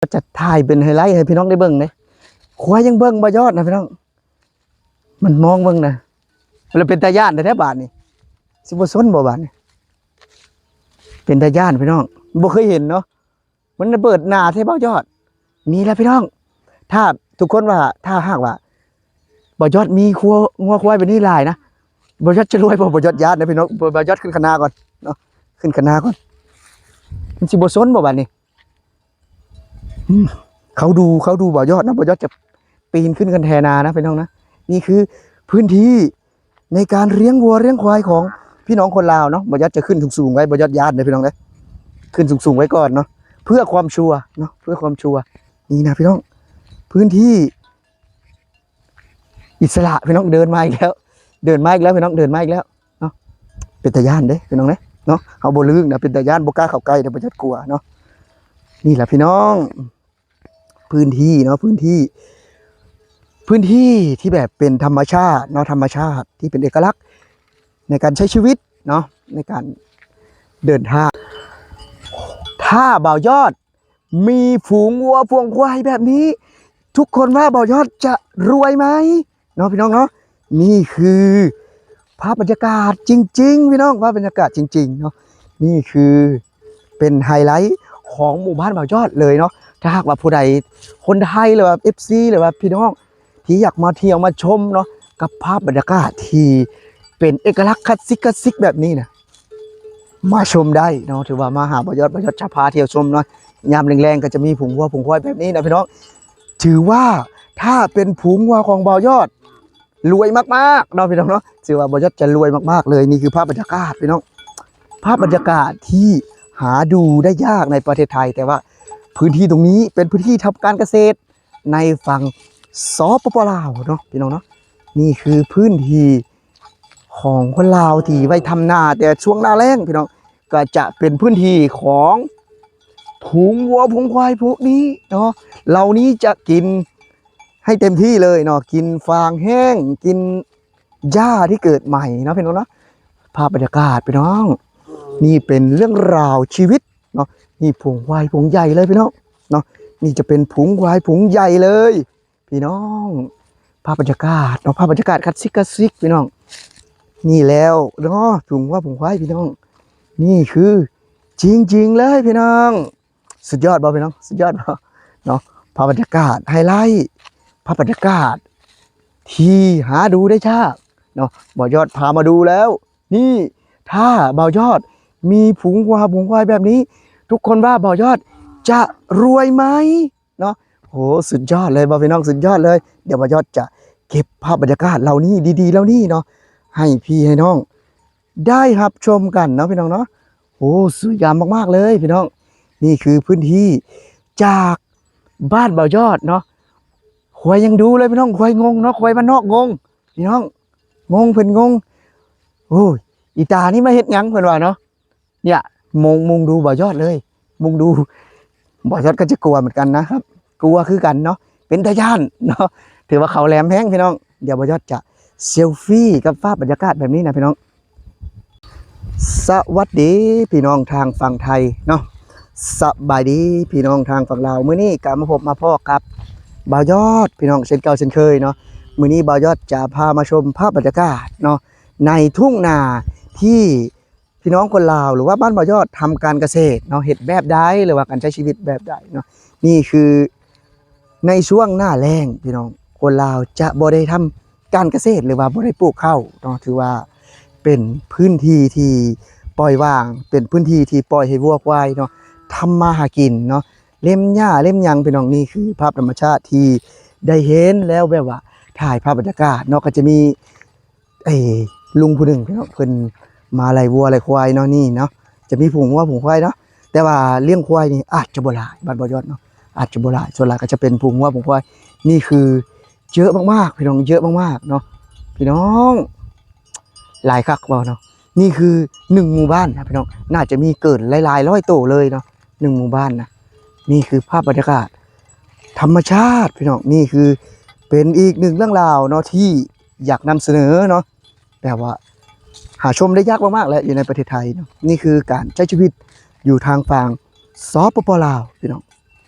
ຈະຖ່າຍເປັນໄຮໄລໃຫ້ພີ່ນ້ອງໄດ້ເບິ່ງເດ້. ຄວາຍຍັງເບິ່ງບໍ່ຍອດນະພີ່ນ້ອງ ມັນມອງເບິ່ງນະ ແລ້ວເປັນຕາຢ້ານແທ້ໆບາດນີ້. ຊິບໍ່ຊົນບໍ່ບາດນີ້? ເປັນຕາຢ້ານພີ່ນ້ອງ ບໍ່ເຄີຍເຫັນເນາະ ມັນລະເບີດໜ້າແທ້ບໍ່ຍອດ. ນີ້ລະພີ່ນ້ອງ ຖ້າທຸກຄົນວ່າ ຖ້າຫາກວ່າບໍ່ຍອດມີຄວ- ງົວຄວາຍແບບນີ້ຫຼາຍນະ ບໍ່ຍອດຈະລວຍບໍ່? ບໍ່ຍອດຢ້ານນະພີ່ນ້ອງ ບໍ່- ບໍ່ຍອດຂຶ້ນຄະນາກ່ອນເນາະ ຂຶ້ນຄະນາກ່ອນ. ມັນຊິບໍ່ຊົນບໍ່ບາດນີ້? ອືມ ເຂົາດູ ເຂົາດູບໍ່ຍອດນະ ບໍ່ຍອດຈະປີນຂຶ້ນຄັນແທນານະພີ່ນ້ອງນະ. ນີ້ຄືພື້ນທີ່ໃນການລ້ຽງວັວລ້ຽງຄວາຍຂອງພີ່ນ້ອງຄົນລາວເນາະ. ບໍ່ຍອດຈະຂຶ້ນສູງໆໄວ້ ບໍ່ຍອດຢ້ານເດ້ພີ່ນ້ອງເດ້ ຂຶ້ນສູງໆໄວ້ກ່ອນເນາະ ເພື່ອຄວາມຊົວເນາະ ເພື່ອຄວາມຊົວ. ນີ້ນະພີ່ນ້ອງ ພື້ນທີ່ ອິດສະຫຼະພີ່ນ້ອງ ເດີນມາອີກແລ້ວ ເດີນມາອີກແລ້ວພີ່ນ້ອງ ເດີນມາອີກແລ້ວເນາະ. ເປັນຕາຢ້ານເດ້ພີ່ນ້ອງເດ້ເນາະ ເຮົາບໍ່ລຶ້ງນະ ເປັນຕາຢ້ານ ບໍ່ກ້າເຂົ້າໃກ້ເດ້ ບໍ່ຢາກກົວເນາະ. ນີ້ລະພີ່ນ້ອງ ພື້ນທີ່ເນາະ ພື້ນທີ່ ພື້ນທີ່ທີ່ແບບເປັນທຳມະຊາດເນາະ ທຳມະຊາດທີ່ເປັນເອກະລັກໃນການໃຊ້ຊີວິດເນາະ ໃນການເດີນທາງ. ຖ້າບ່າວຍອດ ມີຝູງວັວຝູງຄວາຍແບບນີ້ ທຸກຄົນວ່າບ່າວຍອດຈະລວຍໄໝເນາະ ພີ່ນ້ອງເນາະ? ນີ້ຄືພາບບັນຍາກາດຈິງໆ ພີ່ນ້ອງ ພາບບັນຍາກາດຈິງໆເນາະ. ນີ້ຄືເປັນໄຮໄລຂອງໝູ່ບ້ານບ່າວຍອດເລີຍເນາະ. ຖ້າຫາກວ່າຜູ້ໃດ ຄົນໄທ ຫຼືວ່າ ເອັຟຊີ ຫຼືວ່າພີ່ນ້ອງ ທີ່ຢາກມາທ່ຽວມາຊົມເນາະ ກັບພາບບັນຍາກາດທີ່ເປັນເອກະລັກຄລາສສິກ ຄລາສສິກແບບນີ້ນະ ມາຊົມໄດ້ເນາະ. ຖືວ່າມາຫາບ່າວຍອດ ບ່າວຍອດຈະພາທ່ຽວຊົມເນາະ. ຍາມແລງໆກໍຈະມີຝູງວັວຝູງຄວາຍແບບນີ້ນະພີ່ນ້ອງ. ຖືວ່າຖ້າເປັນຝູງວັວຂອງບ່າວຍອດ ລວຍມາກໆເນາະພີ່ນ້ອງເນາະ. ຖືວ່າບ່າວຍອດຈະລວຍມາກໆເລີຍ. ນີ້ຄືພາບບັນຍາກາດພີ່ນ້ອງ ພາບບັນຍາກາດທີ່ຫາດູໄດ້ຍາກໃນປະເທດໄທ ແຕ່ວ່າພື້ນທີ່ຕົງນີ້ເປັນພື້ນທີ່ທຳການກະເສດ ໃນຝັ່ງ ສປປ ລາວເນາະ ພີ່ນ້ອງເນາະ. ນີ້ຄືພື້ນທີ່ຂອງຄົນລາວທີ່ໄວ້ທຳນາ ແຕ່ຊ່ວງໜ້າແລ້ງພີ່ນ້ອງ ກໍຈະເປັນພື້ນທີ່ຂອງຝູງວັວຝູງຄວາຍພວກນີ້ເນາະ. ເຫຼົ່ານີ້ຈະກິນໃຫ້ເຕັມທີ່ເລີຍເນາະ ກິນຟາງແຫ້ງ ກິນຫຍ້າທີ່ເກີດໃໝ່ເນາະ ພີ່ນ້ອງເນາະ. ພາບບັນຍາກາດພີ່ນ້ອງ ນີ້ເປັນເລື່ອງລາວຊີວິດເນາະ. ນີ້ຝູງຄວາຍຝູງໃຫຍ່ເລີຍພີ່ນ້ອງເນາະ. ນີ້ຈະເປັນຝູງຄວາຍຝູງໃຫຍ່ເລີຍພີ່ນ້ອງ. ພາບບັນຍາກາດເນາະ ພາບບັນຍາກາດຄລາສສິກ ຄລາສສິກພີ່ນ້ອງ. ນີ້ແລ້ວເນາະ ຝູງວັວຝູງຄວາຍພີ່ນ້ອງ. ນີ້ຄືຈິງໆເລີຍພີ່ນ້ອງ. ສຸດຍອດບໍ່ພີ່ນ້ອງ ສຸດຍອດບໍ່ເນາະ? ພາບບັນຍາກາດໄຮໄລ ພາບບັນຍາກາດທີ່ຫາດູໄດ້ຍາກເນາະ ບ່າວຍອດພາມາດູແລ້ວ. ນີ້ ຖ້າບ່າວຍອດມີຝູງງົວຝູງຄວາຍແບບນີ້ ທຸກຄົນວ່າບ່າວຍອດຈະລວຍໄໝເນາະ? ໂອ້ ສຸດຍອດເລີຍບໍ່ພີ່ນ້ອງ ສຸດຍອດເລີຍ. ດຽວບ່າວຍອດຈະເກັບພາບບັນຍາກາດເຫຼົ່ານີ້ ດີໆເຫຼົ່ານີ້ເນາະ ໃຫ້ພີ່ໃຫ້ນ້ອງໄດ້ຮັບຊົມກັນເນາະ ພີ່ນ້ອງເນາະ. ໂອ້ ສວຍງາມມາກໆເລີຍພີ່ນ້ອງ. ນີ້ຄືພື້ນທີ່ຈາກບ້ານບ່າວຍອດເນາະ. ຄວາຍຍັງດູເລີຍພີ່ນ້ອງ ຄວາຍງົງເນາະ ຄວາຍບ້ານນອກງົງ ພີ່ນ້ອງ ງົງ ເພິ່ນງົງ. ໂອ້ຍ ອີຕານີ້ມາເຮັດຫຍັງ ເພິ່ນວ່າເນາະ. ເນຍ ມຸງ ມຸງດູບ່າວຍອດເລີຍ ມຸງດູ. ບ່າວຍອດກໍຈະກົວເໝືອນກັນນະຄັບ ກົວຄືກັນເນາະ ເປັນຕາຢ້ານເນາະ. ຖືວ່າເຂົາແຫຼມແຮງພີ່ນ້ອງ. ດຽວບ່າວຍອດຈະເຊລຟີກັບພາບບັນຍາກາດແບບນີ້ນະພີ່ນ້ອງ. ສະຫວັດດີພີ່ນ້ອງທາງຝັ່ງໄທເນາະ ສະບາຍດີພີ່ນ້ອງທາງຝັ່ງລາວ. ມື້ນີ້ກໍມາພົບມາພໍ້ກັບບ່າວຍອດ ພີ່ນ້ອງ ເຊັ່ນເກົ່າເຊັ່ນເຄີຍເນາະ. ມື້ນີ້ບ່າວຍອດຈະພາມາຊົມພາບບັນຍາກາດເນາະ ໃນທົ່ງນາທີ່ ພີ່ນ້ອງຄົນລາວ ຫຼືວ່າບ້ານບ່າວຍອດທຳການກະເສດເນາະ ເຮັດແບບໃດ ຫຼືວ່າການໃຊ້ຊີວິດແບບໃດເນາະ. ນີ້ຄືໃນຊ່ວງໜ້າແລ້ງ ພີ່ນ້ອງ ຄົນລາວຈະບໍ່ໄດ້ທຳການກະເສດ ຫຼືວ່າບໍ່ໄດ້ປູກເຂົ້າເນາະ. ຖືວ່າເປັນພື້ນທີ່ທີ່ປ່ອຍວ່າງ ເປັນພື້ນທີ່ທີ່ປ່ອຍໃຫ້ວັວຄວາຍເນາະ ທຳມາຫາກິນເນາະ ເລັມຫຍ້າເລັມຫຍັງ ພີ່ນ້ອງ. ນີ້ຄືພາບທຳມະຊາດທີ່ໄດ້ເຫັນແລ້ວ ແບບວ່າຖ່າຍພາບບັນຍາກາດເນາະ. ກໍຈະມີ ເອີ ລຸງຜູ້ໜຶ່ງພີ່ນ້ອງ ເພິ່ນມາໄລ່ງົວໄລ່ຄວາຍເນາະ. ນີ້ເນາະ ຈະມີຝູງງົວຝູງຄວາຍເນາະ ແຕ່ວ່າລ້ຽງຄວາຍນີ້ອາດຈະບໍ່ຫຼາຍ ບ້ານບ່າວຍອດເນາະ ອາດຈະບໍ່ຫຼາຍ ສ່ວນຫຼາຍກໍຈະເປັນຝູງງົວຝູງຄວາຍ. ນີ້ຄືເຍີະມາກໆ ພີ່ນ້ອງ ເຍີະມາກໆເນາະ ພີ່ນ້ອງ. ຫຼາຍຄັກບໍ່ເນາະ. ນີ້ຄືໜຶ່ງໝູ່ບ້ານນະພີ່ນ້ອງ ໜ້າຈະມີເກີນຫຼາຍໆຮ້ອຍໂຕເລີຍເນາະ ໜຶ່ງໝູ່ບ້ານນະ. ນີ້ຄືພາບບັນຍາກາດທຳມະຊາດພີ່ນ້ອງ. ນີ້ຄືເປັນອີກໜຶ່ງເລື່ອງລາວເນາະ ທີ່ຢາກນຳສະເໜີເນາະ ແບບວ່າຫາຊົມໄດ້ຍາກມາກໆແຫຼະ ຢູ່ໃນປະເທດໄທເນາະ. ນີ້ຄືການໃຊ້ຊີວິດຢູ່ທາງຝັ່ງ ສປປ ລາວ ພີ່ນ້ອງ.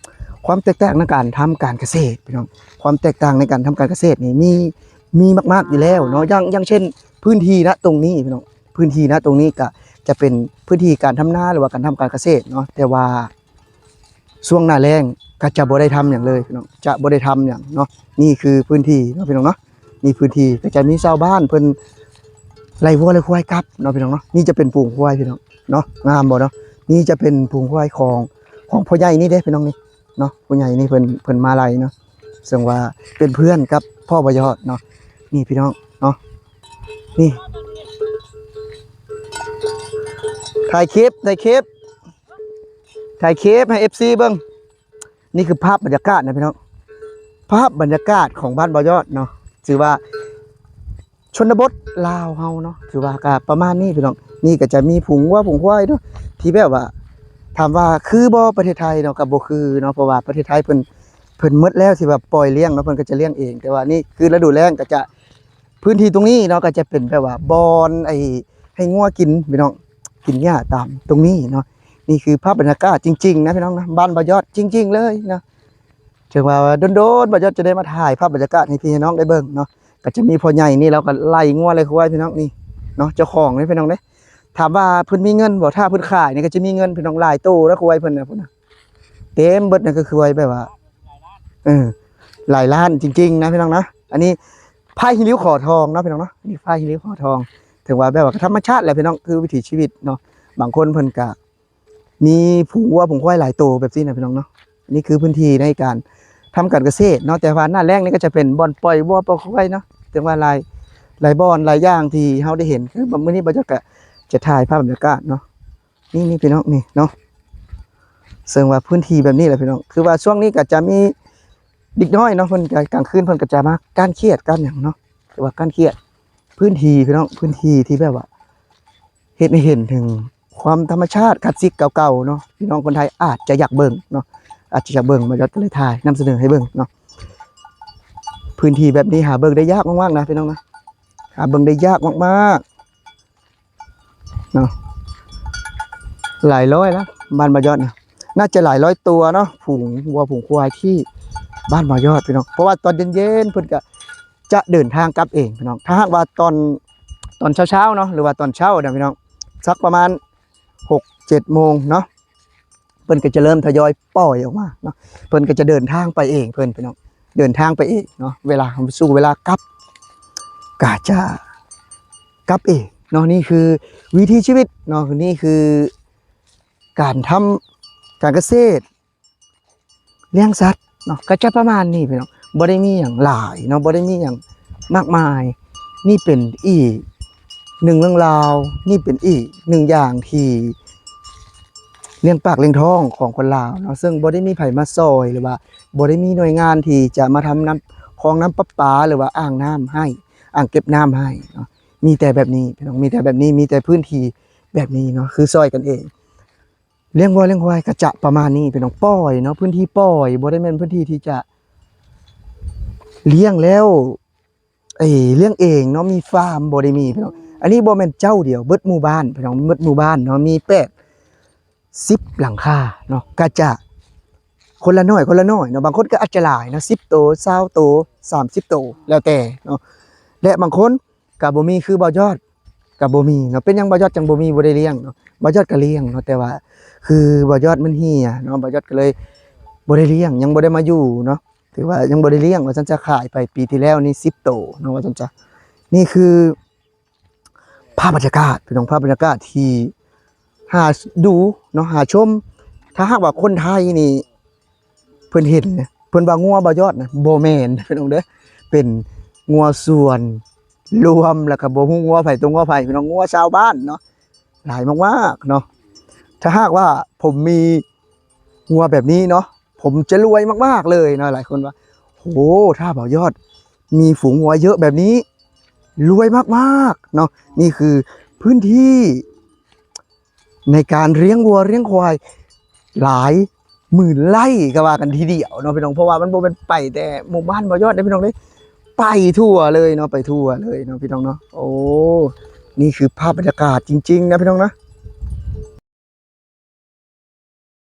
ຄວາມແຕກຕ່າງໃນການທຳການກະເສດພີ່ນ້ອງ ຄວາມແຕກຕ່າງໃນການທຳການກະເສດນີ້ມີ ມີມາກໆຢູ່ແລ້ວເນາະ ຢ່າງ ຢ່າງເຊັ່ນພື້ນທີ່ນະຕົງນີ້ພີ່ນ້ອງ ພື້ນທີ່ນະຕົງນີ້ກະຈະເປັນພື້ນທີ່ການທຳນາ ຫຼືວ່າການທຳການກະເສດເນາະ ແຕ່ວ່າຊ່ວງໜ້າແລ້ງກະຈະບໍ່ໄດ້ທຳຫຍັງເລີຍພີ່ນ້ອງ ຈະບໍ່ໄດ້ທຳຫຍັງເນາະ. ນີ້ຄືພື້ນທີ່ເນາະພີ່ນ້ອງເນາະ ນີ້ພື້ນທີ່ກະຈະມີຊາວບ້ານເພິ່ນໄລ່ງົວໄລ່ຄວາຍກັບເນາະພີ່ນ້ອງເນາະ. ນີ້ຈະເປັນຝູງຄວາຍພີ່ນ້ອງເນາະ ງາມບໍ່ເນາະ ນີ້ຈະເປັນຝູງຄວາຍຂອງ ຂອງພໍ່ໃຫຍ່ນີ້ເດ້ພີ່ນ້ອງນີ້ ເນາະ ຜູ້ໃຫຍ່ນີ້ເພິ່ນ ເພິ່ນມາໄລ່ເນາະ ເຊິ່ງວ່າເປັນເພື່ອນກັບພໍ່ບໍ່ຍອດເນາະ. ນີ້ພີ່ນ້ອງເນາະ ນີ້ ຖ່າຍຄລິບ ຖ່າຍຄລິບ ຖ່າຍຄລິບໃຫ້ເອັຟຊີເບິ່ງ. ນີ້ຄືພາບບັນຍາກາດນະພີ່ນ້ອງ ພາບບັນຍາກາດຂອງບ້ານບໍ່ຍອດເນາະ ຖືວ່າ ຊົນນະບົດລາວເຮົາເນາະ ຖືວ່າກະປະມານນີ້ພີ່ນ້ອງ. ນີ້ກະຈະມີຝູງງົວຝູງຄວາຍເນາະ ທີ່ແບບວ່າ ຖາມວ່າຄືບໍ່ປະເທດໄທເນາະ ກະບໍ່ຄືເນາະ ເພາະວ່າປະເທດໄທເພິ່ນ ເພິ່ນໝົດແລ້ວທີ່ວ່າປ່ອຍລ້ຽງເນາະ ເພິ່ນກະຈະລ້ຽງເອງ. ແຕ່ວ່ານີ້ຄືລະດູແລ້ງກະຈະ ພື້ນທີ່ຕົງນີ້ເນາະ ກະຈະເປັນແບບວ່າບ່ອນໄອ້ ໃຫ້ງົວກິນພີ່ນ້ອງ ກິນຫຍ້າຕາມຕົງນີ້ເນາະ. ນີ້ຄືພາບບັນຍາກາດຈິງໆນະພີ່ນ້ອງນະ ບ້ານບໍ່ຍອດຈິງໆເລີຍເນາະ. ເຖິງວ່າດົນໆ ບໍ່ຢອດຈະໄດ້ມາຖ່າຍພາບບັນຍາກາດໃຫ້ພີ່ໃຫ້ນ້ອງໄດ້ເບິ່ງເນາະ ກະຈະມີພໍ່ໃຫຍ່ນີ້ ລາວກະໄລ່ງົວໄລ່ຄວາຍພີ່ນ້ອງນີ້ເນາະ ເຈົ້າຂອງນີ້ພີ່ນ້ອງເດ້. ຖາມວ່າເພິ່ນມີເງິນບໍ່ ຖ້າເພິ່ນຂາຍນີ້ກະຈະມີເງິນພີ່ນ້ອງ ຫຼາຍໂຕແລ້ວຄວາຍເພິ່ນນະ ພຸ້ນນະ ເຕັມເບິດ ນັ້ນກະຄືຄວາຍແບບວ່າ ເອີ ຫຼາຍລ້ານຈິງໆນະພີ່ນ້ອງນະ. ອັນນີ້ຜາຫີລິ້ວຂໍທອງເນາະພີ່ນ້ອງເນາະ ນີ້ຜາຫີລິ້ວຂໍທອງ ຖືວ່າແບບວ່າທຳມະຊາດແຫຼະພີ່ນ້ອງ ຄືວິຖີຊີວິດເນາະ. ບາງຄົນເພິ່ນກະ ມີຝູງງົວຝູງຄວາຍຫຼາຍໂຕແບບຊີ້ນະພີ່ນ້ອງເນາະ. ນີ້ຄືພື້ນທີ່ໃນການທຳການກະເສດເນາະ ແຕ່ວ່າໜ້າແລ້ງນີ້ກະຈະເປັນບ່ອນປ່ອຍງົວປ່ອຍຄວາຍເນາະ ເຖິງວ່າຫຼາຍ ຫຼາຍບ່ອນຫຼາຍຢ່າງທີ່ເຮົາໄດ້ເຫັນ. ຄືມື້ນີ້ບ່າວຍອດກະຈະຖ່າຍພາບບັນຍາກາດເນາະ ນີ້ ນີ້ພີ່ນ້ອງນີ້ເນາະ ເຊິ່ງວ່າພື້ນທີ່ແບບນີ້ແຫຼະພີ່ນ້ອງ ຄືວ່າຊ່ວງນີ້ກະຈະມີເດັກນ້ອຍເນາະ ເພິ່ນກະກາງຄືນເພິ່ນກະຈະມາກ້ານຂຽດກ້ານຫຍັງເນາະ ຖືວ່າກ້ານຂຽດ. ພື້ນທີ່ພີ່ນ້ອງ ພື້ນທີ່ທີ່ແບບວ່າ ເຮັດໃຫ້ເຫັນເຖິງຄວາມທຳມະຊາດຄລາສສິກເກົ່າໆເນາະ ພີ່ນ້ອງຄົນໄທອາດຈະຢາກເບິ່ງເນາະ ອາດຈະຢາກເບິ່ງ ບ່າວຍອດກະເລີຍຖ່າຍນຳສະເໜີໃຫ້ເບິ່ງເນາະ. ພື້ນທີ່ແບບນີ້ຫາເບິ່ງໄດ້ຍາກມາກໆນະພີ່ນ້ອງນະ ຫາເບິ່ງໄດ້ຍາກມາກໆເນາະ. ຫຼາຍຮ້ອຍລະ ບ້ານບ່າວຍອດນະ ໜ້າຈະຫຼາຍຮ້ອຍຕົວເນາະ ຝູງງົວຝູງຄວາຍທີ່ບ້ານບ່າວຍອດພີ່ນ້ອງ ເພາະວ່າຕອນເຢັນໆເພິ່ນກະ ຈະເດີນທາງກັບເອງພີ່ນ້ອງ. ຖ້າຫາກວ່າຕອນ ຕອນເຊົ້າໆເນາະ ຫຼືວ່າຕອນເຊົ້ານະພີ່ນ້ອງ ສັກປະມານຫົກເຈັດໂມງເນາະ ເພິ່ນກະຈະເລີ່ມທະຍອຍປ່ອຍອອກມາເນາະ ເພິ່ນກະຈະເດີນທາງໄປເອງເພິ່ນພີ່ນ້ອງ ເດີນທາງໄປເອງເນາະ. ເວລາ ສູ່ເວລາກັບ ກະຈະກັບເອງເນາະ. ນີ້ຄືວິຖີຊີວິດເນາະ ນີ້ຄືການທຳການກະເສດ ລ້ຽງສັດເນາະ ກະຈະປະມານນີ້ພີ່ນ້ອງ ບໍ່ໄດ້ມີຫຍັງຫຼາຍເນາະ ບໍ່ໄດ້ມີຫຍັງມາກມາຍ. ນີ້ເປັນອີກໜຶ່ງເລື່ອງລາວ ນີ້ເປັນອີກໜຶ່ງຢ່າງທີ່ລ້ຽງປາກລ້ຽງທ້ອງຂອງຄົນລາວເນາະ ເຊິ່ງບໍ່ໄດ້ມີໃຜມາຊ່ອຍ ຫຼືວ່າບໍ່ໄດ້ມີໜ່ວຍງານທີ່ຈະມາທຳນ້ຳ ຄອງນ້ຳປະປາ ຫຼືວ່າອ່າງນ້ຳໃຫ້ ອ່າງເກັບນ້ຳໃຫ້ເນາະ. ມີແຕ່ແບບນີ້ພີ່ນ້ອງ ມີແຕ່ແບບນີ້ ມີແຕ່ພື້ນທີ່ແບບນີ້ເນາະ ຄືຊ່ອຍກັນເອງ. ລ້ຽງງົວລ້ຽງຄວາຍກະຈະປະມານນີ້ພີ່ນ້ອງ ປ່ອຍເນາະ ພື້ນທີ່ປ່ອຍ ບໍ່ໄດ້ແມ່ນພື້ນທີ່ທີ່ຈະລ້ຽງແລ້ວ ເອີ ລ້ຽງເອງເນາະ ມີຟາມ ບໍ່ໄດ້ມີພີ່ນ້ອງ. ອັນນີ້ບໍ່ແມ່ນເຈົ້າດຽວ ເບິດໝູ່ບ້ານພີ່ນ້ອງ ເບິດໝູ່ບ້ານເນາະ ມີແປດສິບຫຼັງຄາເນາະ ກະຈະຄົນລະໜ້ອຍ ຄົນລະໜ້ອຍເນາະ. ບາງຄົນກະອາດຈະຫຼາຍເນາະ ສິບໂຕ ຊາວໂຕ ສາມສິບໂຕ ແລ້ວແຕ່ເນາະ ແລະບາງຄົນ ກະບໍ່ມີຄືບ່າວຍອດ ກະບໍ່ມີເນາະ. ເປັນຫຍັງບ່າວຍອດຈັ່ງບໍ່ມີ ບໍ່ໄດ້ລ້ຽງເນາະ ບ່າວຍອດກະລ້ຽງເນາະ ແຕ່ວ່າຄືບ່າວຍອດມັນເຫ່ຍເນາະ ບ່າວຍອດກະເລີຍບໍ່ໄດ້ລ້ຽງ ຍັງບໍ່ໄດ້ມາຢູ່ເນາະ ຖືວ່າຍັງບໍ່ໄດ້ລ້ຽງວ່າຊັ້ນຊະ. ຂາຍໄປປີທີ່ແລ້ວນີ້ສິບໂຕເນາະ ວ່າຊັ້ນຊະ. ນີ້ຄືພາບບັນຍາກາດພີ່ນ້ອງ ພາບບັນຍາກາດທີ່ຫາດູເນາະ ຫາຊົມ. ຖ້າຫາກວ່າຄົນໄທນີ້ ເພິ່ນເຫັນນະ ເພິ່ນວ່າງົວບ່າວຍອດນະ ບໍ່ແມ່ນພີ່ນ້ອງເດີ ເປັນງົວສວນລວມ ແລ້ວກະບໍ່ຮູ້ງົວໃຜຕົວງົວໃຜພີ່ນ້ອງ ງົວຊາວບ້ານເນາະ ຫຼາຍມາກໆເນາະ. ຖ້າຫາກວ່າຜົມມີງົວແບບນີ້ເນາະ ຜົມຈະລວຍມາກໆເລີຍເນາະ. ຫຼາຍຄົນວ່າ ໂຫ ຖ້າບ່າວຍອດມີຝູງງົວເຍອະແບບນີ້ ລວຍມາກໆເນາະ. ນີ້ຄືພື້ນທີ່ ໃນການລ້ຽງວັວລ້ຽງຄວາຍຫຼາຍໝື່ນໄຮ່ກະວ່າກັນທີດຽວເນາະພີ່ນ້ອງ ເພາະວ່າມັນບໍ່ແມ່ນໄປແຕ່ໝູ່ບ້ານບ່າວຍອດເດ້ພີ່ນ້ອງເດ້ ໄປທົ່ວເລີຍເນາະ ໄປທົ່ວເລີຍເນາະພີ່ນ້ອງເນາະ. ໂອ້ ນີ້ຄືພາບບັນຍາກາດຈິງໆນະພີ່ນ້ອງນະ.